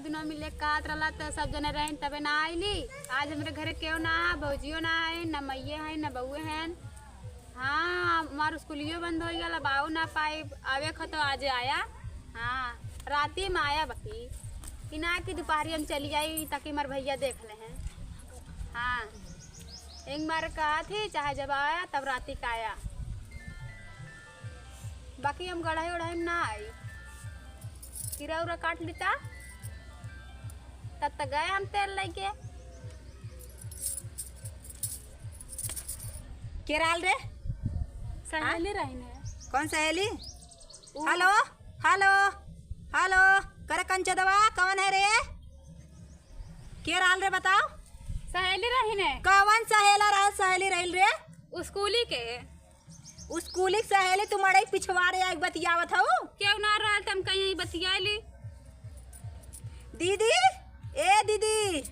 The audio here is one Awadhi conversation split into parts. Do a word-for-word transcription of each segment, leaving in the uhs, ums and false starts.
दुनो मिले कहत रहला त सब जने रहेन, तबे ना आइली। आज हमरे घरे केहू ना है, भौजियो ना है, ना मइये है, ना बउए हैं। हाँ, हमार स्कूलियो बंद होइ गल, अब आउ ना पाई। आवे क तो आज आया। हाँ, राती में आया बाकी। कि ना कि दुपहरी हम चली आई, ताकि हमार भइया देख ले हैं। हाँ, एक बार कहा थी, चाहे जब आया, तब राती का आया। बाकी हम गढ़ाई उढ़ाई में ना आई। कीरा उरा काट लेता, तब तक गए हम तेल लेके। के रहल रे? सहेली हाँ? रही ने। कौन सहेली? उ- हेलो, हेलो, हेलो, करे कंचदवा, कौन है रे? के रहल रे, बताओ। सहेली रही ने। कौन सहेला रहल, सहेली रहल रे? स्कूली के। स्कूली के सहेली, तू मड़ई पिछवाड़े आई बतियावत हऊ? केहू ना रहल त हम कहीं बतियाली। दीदी, ए दीदी।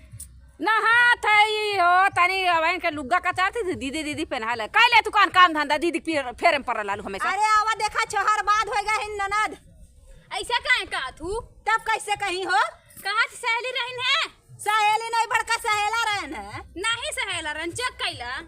नहात है ई हो, तनी अबहिन के लुग्गा कचार थी, दीदी, दीदी पहना ले। कह ले तू कौन काम धंधा, दीदी के फेरे में पड़ल लालू हमेशा। अरे आवा देखा, छोहर बाद होइ गए हैं ननद। ऐसा काहे कहत हू? तब कैसे कहीं हो? कहत सहेली रहिन है। सहेली नहीं, बड़का सहेला रहन है। नहीं सहेला रहन, check कैला।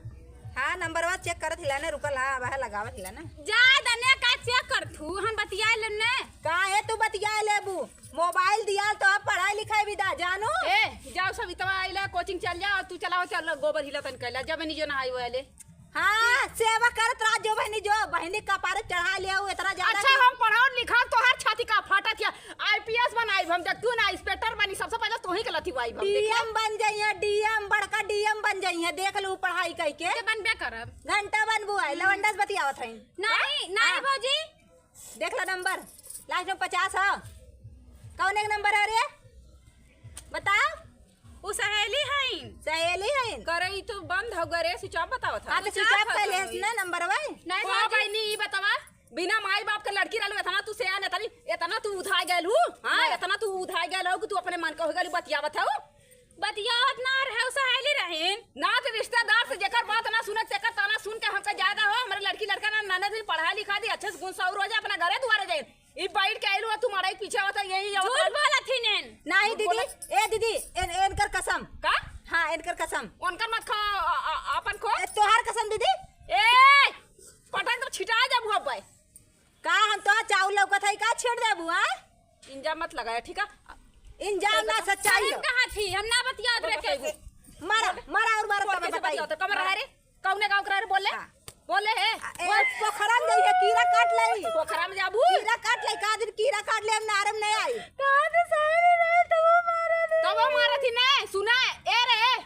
हाँ, नंबरवा check करत हिला ने, रुकल हा, वह लगावत हिला ना। जाए दने का check करत हू, हम बतिया लेने। काहे तू बतिया लेबू? मोबाइल दियाल तो अब पढ़ाई लिखाई भी दा जानू। ए, जाओ सवितवा आइला, coaching चल जाओ, तू चलाओ, चल गोबर हिला तन कैला, जब निजो ना आई वाले। हाँ, सेवा करत रह जो बहिनी, जो बहिनी कपारे चढ़ा ले, इतना ज्यादा अच्छा, कि हम पढ़ाओ लिखाओ, तोहार छाती का फाटत है। IPS बनाई हम, देख तू ना inspector बनी, सबसे पहले तोही के लथी वाई हम, देख। DM बन जाइए, DM, बड़का DM बन जाइए, देख लू पढ़ाई कई के। ते बनबे करब। घंटा बनबू आई, लवंडा से बतियावत हईन। नहीं, नहीं हाँ। भौजी। देख ला नंबर, last में पचास है। कौन एक नंबर है रे? बताओ। उ सहेली हईन। सहेली हईन। करे ई तो बंद हो गए रे, switch off बतावत है। हाँ, तो switch off कर लेस ना नंबर भाई। नहीं ओ भौजी। बहिनी, ई बतावा, बिना माई बाप के लड़की रहलू, इतना तू सयान, इतनी, इतना तू उधाय गैल हू, हाँ, हाँ। इतना तू उधाय गैल हू कि तू अपने मन का हो गैल बतियावत हऊ। बतियावत ना रहे, उ सहेली रहीन। ना तो रिश्तेदार से जेकर बात ना सुने, तेकर ताना सुन के हमका ज्यादा हो, हमरे लड़की लड़का ना ननद भी पढ़ा लिखा दी, अच्छे से गुण सौर हो जाए, अपना घरे दुआरे जाए। ई बैठ के आइल हुआ, तू मड़ई पीछे होता, यही झूठ होता। बोलत ही नेन। नहीं दीदी, बोलत। ए दीदी, एन-, एनकर कसम। का? हाँ, एनकर कसम। उनकर मत खा, आ, आ, अपन खो। ए, तोहार कसम दीदी। ए, पटक तो छिटा जाबू अब भाई। का हम तो चाउर लौकत है, का छेड़ देबू, हाँ? इंजा मत लगाया, ठीक है? इंजा ना, सच्चाई हम हो। कहा थी, हम ना बतियात रहे के। मारा, मारा और मारा, कौन तब कैसे बताई। बतियावत है? कमर रहा रे? कौने गाँव के रहे रे? बोले? हाँ। बोले है? आ, ए, बोल। पोखरा में जाइए, कीड़ा काट लाई। पोखरा में जाबू? कीड़ा काट लाई, का दिन कीड़ा काट ले, हम नारे में नहीं आई। कहाँ से सहेली रहे, तो वो मारे थे। तो वो मारे थी ने, सुना, ए रे,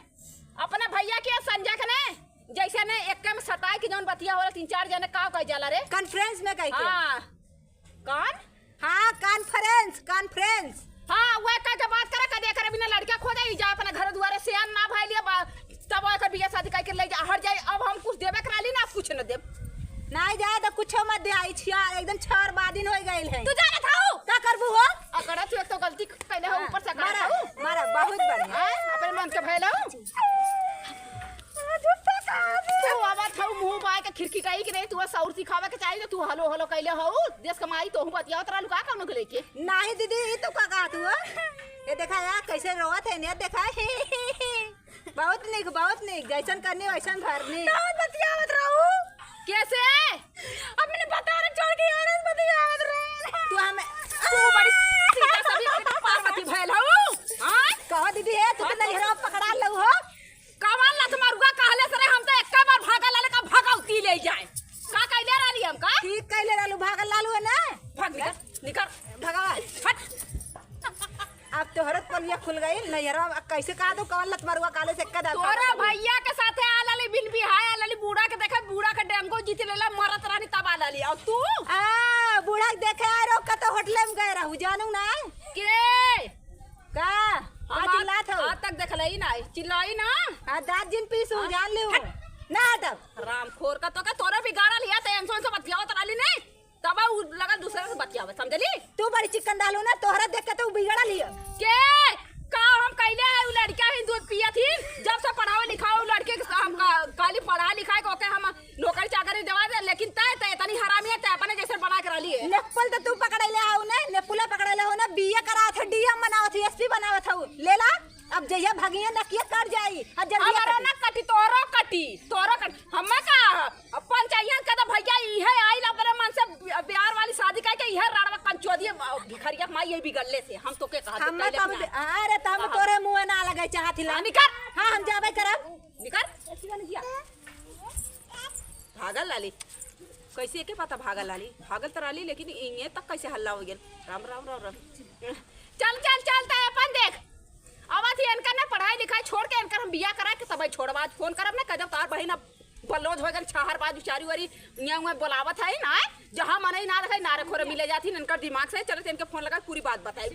अपने भैया के संजय के ने, जैसे ने एक में सताए कि जौन बतिया होला, तीन चार जने का कह जाला रे? Conference में कह के। हाँ। कौन? हाँ, conference, conference। हाँ, वह कह के बात करे, कदे करे बिना लड़का खोजे, ई जा अपने घर दुआरे से आन ना भाई लिया बा-, तब वह कर बिया शादी करके ले जा, हट जाए। अब हम कुछ देबे करा ली ना, कुछ न देब। नहीं जाए तो कुछ मत दे, आई छिया, एकदम छर बादिन हो गइल है। तू जाने था? का करबू हो? अकड़ा तू एक तो गलती कैले हो, हाँ, ऊपर से अकड़ा मारा, था। मारा, बहुत बढ़िया। हाँ, अपने मन के भैलो। तू आवा था मुंह बाय के खिड़की कही कि नहीं, तू सौर सिखावे के चाहिए, तू हलो हलो कैले हो। देश कमाई तो हूँ बतियावत रहलू का कौनो के लेके? नहीं दीदी, ई तो का कहत हुआ? ये देखा यार, कैसे रोवत है ने, देखा। बहुत निक, बहुत निक, जैसन करनी वैसन भरनी। कौन बतियावत रहू? कैसे? अपने पता न छोड़ के यार बतियावत रहे। तू हमें, तू बड़ी सीता सभी पार्वती भैल हो। हाँ? कहो दीदी है, तू तो नहीं रहो, पकड़ा लो हो। कवन लत मरुआ कहले सरे, हम तो एक्का बार भागल लाले का भगौती ले जाए। का कैले रहली हम का? ठीक कैले रहलू, भागल लालू है ना? भाग निकर, निकर। भगवान। हट। अब तोहरे पोलिया खुल गई, नैहरा अब कैसे कहा तू कवन लत मरुआ कहले से एक्का दाल तोरा भागल लालू। भैया के साथे आ लाली बिन बिहाय आ लाली बूढ़ा के देखे, बूढ़ा के डेंगू जीत लेला, मरत रहनी तब आ लाली। और तू? आ, बूढ़ा के देखे आ रो, कतो होटले में गए रहू, जानू ना? के? का? का हम चिल्लात आज, हो? आज तक देखले ही ना, चिल्लाई ना। हाँ, दाँत जिन पीसू, हाँ? जान लियो। हट। ना हटब। हरामखोर का तो का तोरे बिगाड़ल हिया, ते एनसोन से बतियावत रहली नहीं। तब उ लगल दूसरे से बतियावत, समझली? तू बड़ी चिकन दालू ना, तोहरा देख के तो बिगड़ल हिया। के? का हम कैले है, उ लड़किया ही दूध पियत ही, जब से पढ़ावे लिखावे उ लड़के के हम का-, खाली पढ़ा लिखाए के ओके हम नौकरी चाकरी देवा दे, लेकिन तय, तय इतनी हरामी है, तय अपने जैसे बना के रहली है। नेप्पल तो तू पकड़ैले हो ना, नेप्पुला पकड़ैले हो ना, बीए करावत है, डीएम बनावत है, एसपी बनावत अब जहिया भगिया नकिया कट जाई, आ जल्दी हमारा कटी। ना कटी, तोरो कटी, तोरो कटी। हमें का, अपन चाहिए कदा भैया, इहे आई ला अपने मन से बि-, बिहार वाली शादी करके, इहे राड़वा कंचोदी, अ, भिखरिया माई ये बिगड़ले से, हम तो के कहा हमें देते कब लेकिन बे-, अरे, त हम हाँ। तोरे मुँह ना लगे चाहत हिला। हाँ, निकर। हाँ, हम जाबे करब। निकर। भागल लाली, कैसे के पता भागल लाली, भागल त लाली, लेकिन इहे तक कैसे हल्ला हो गेल। राम, राम, राम, राम। चल, चल, चल, तै अपन देख। अब अथी इनकर ना पढ़ाई लिखाई छोड़ के इनकर हम बियाह करा के तबै छोड़ब। आज फोन करब ना, कह देब तोहार बहिन अब बलोज हो गइल, छहर बाज उचारी वारी, इहाँ उहाँ बोलावत है ना, जहाँ मनई ना देखे, नारे खोरे मिले जाथिन, इनकर दिमाग से चलत, इनके फोन लगा पूरी बात बताई।